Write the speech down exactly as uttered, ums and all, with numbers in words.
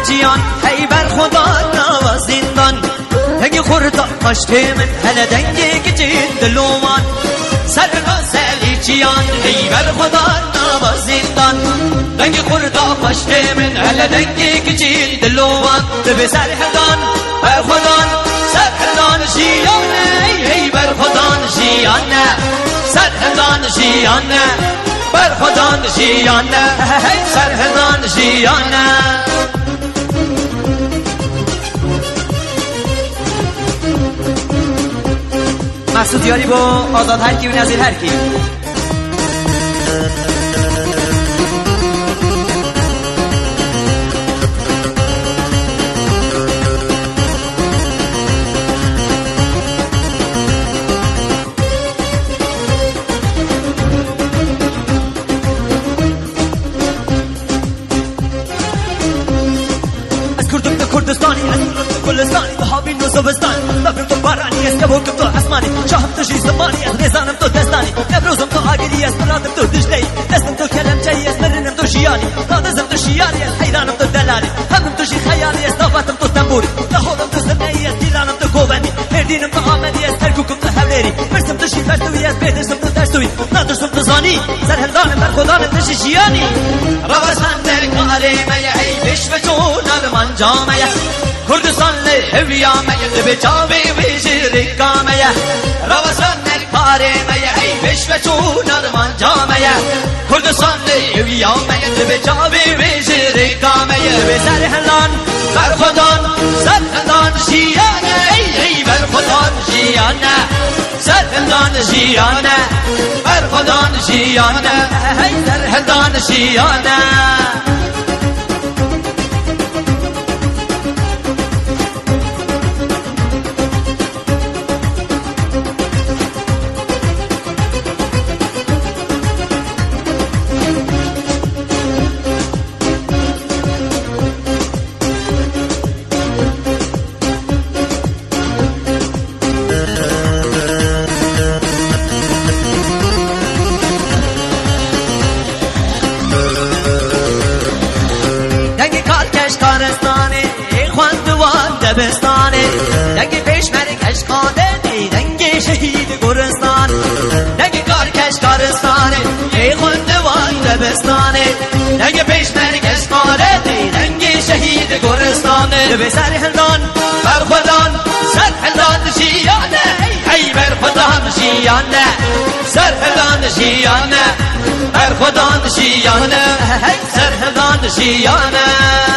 Çiyan, hey berxwedan nava zindan. Dengê xurda paştê min, hele dengê kiçên dilovan. Serra selî çiyan, hey berxwedan nava zindan. Dengê xurda paştê min, hele dengê kiçên dilovan. Dibe serhildan, berxwedan, serhildan jiyan e, hey, hey berxwedan jiyan e. Serhildan jiyan e, berxwedan jiyan e, hey, serhildan jiyan e. Mehsûd Yarî bo Azad Herkî û Nezîr Herkî. Ez Kurdim tu Kurdistanî, ez Kurdim tu Gulistanî, tu havîn û zivistan. Bevrim tu baranî, ez kevokim tu esmanî, şahim tu jî zimanî, ez rêzanim tu destanî. Nevrozim tu agirî, ez miradim tu Dicleyî. Destim tu kelemçeyî, ez mirinim tu jiyanî. Dadizim tu şiyarî, ez heyranim tu delalî. Hemim tu jî xeyalî, ez dabatim tu tembûrî. Laholim tu zirneyî, ez dîlanim tu govendî. Mêrdînim tu Amedî, ez Kerkûkim tu Hewlêrî. Pirsim tu jî Bertûyî, ez bêtirsim tu Dertûyî. Natirsim tu zanî, serhildanim, berxwedanim tu jî jiyanî. Rawestandek karê me ye, ey pêşveçû armanca me ye. Kurdistan lê hewiya me ye, dibe çavê wê ji rêka me ye. Rawestandek karê me ye, ey pêşveçû armanca me ye. Kurdistan lê hewiya me ye, dibe çavê wê ji rêka me ye. Wê serhildan, berxwedan, serhildan jiyan e, ey, ey, berxwedan jiyan e. Serhildan jiyan e, berxwedan jiyan e, hey, serhildan jiyan e. Dengê karkeş karistanê, ê xwendivan debistanê. Dengê pêşmergeş qadetê, dengê şehîd goristan. Dengê karkeş karistanê, ê xwendivan debistanê. Dengê pêşmergeş qadetê, dengê şehîd goristan. Divê serhildan, berxwedan, serhildan jiyan e, hey, hey, berxwedan jiyan e. Serhildan jiyan e, berxwedan jiyan e, hey, serhildan jiyan e.